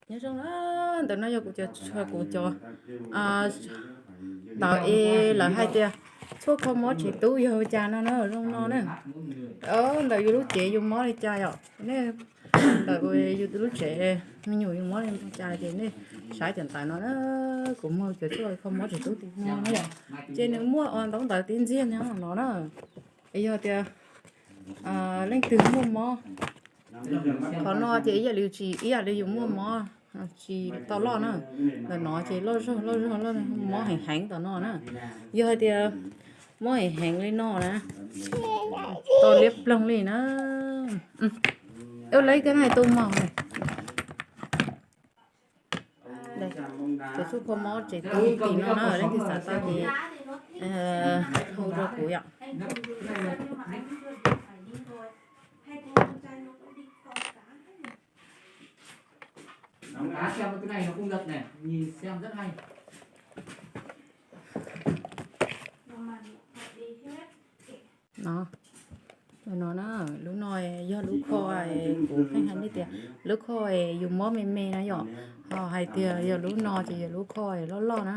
Nyob zoo na, ntawm no yog kuv cov, kuv cov ntawm es lawv hais tias tshuaj kho mob tsev tub yog ua cas no na, zoo no na. Ntawm yus lub cev yus mob li cas yom, nej, ntawm yus lub tsev me nyuam yus mob li cas ces nej saib cov ntawv no na. Kuv muag cov tshuaj kho mob tsev tub tim no na yom, ces nws muaj ua ntau ntawv tib ntxiag nyob no na. Es yog tias leej twg muaj mob, qhov no ces ib yam li tsis ib yam li yus muaj mob tsis tau loj na. Ntawm no ces loj zog loj zog loj, mob heev heev tom no na. Yog hais tias mob heev heev li no na, to liab ploog li na. Ua lawv koj na tu mog. Cov tshuaj kho mob tsev tub tim no na, leej twg xav tau ces hu rau kuv yom. No, no na, lub no yog lub kho, kuv pheej hais nej tias lub kho yus mob me me na yom, ho hais tias yog lub no ces yog lub kho loj loj na.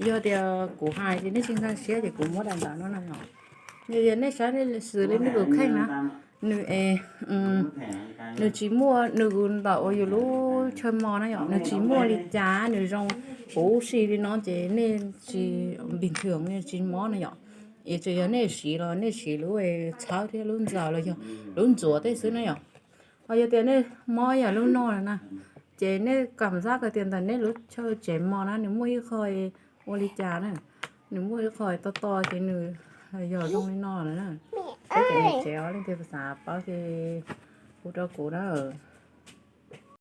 Yog tias kuv hais ces nej tsis nkag siab ces kuv muab daim ntawv no na yom. Yog tias nej saib xws li nej tus kheej na, nws es nws tsis muaj, nws ntawm uas yus lub chaw mos na yom, nws tsis muaj li cas, nws zoo huv si li no ces nej tsis bình thường, nej tsis mob na yom. Es tsuas yog nej siv los nej siv lub txhawb thiab lub ntxaws los yog lub ntxuav tej xwb na yom. Ho yog tias nej mob yam lub no na, ces nej kam xab hais tias ntawm nej lub chaw tsev mos na nws muaj ib qho ua li cas na, nws muaj ib qho to to ces nws yog zoo li no lawm na. Peb cov niam tsev os, leej twg xav paub ces hu rau kuv na.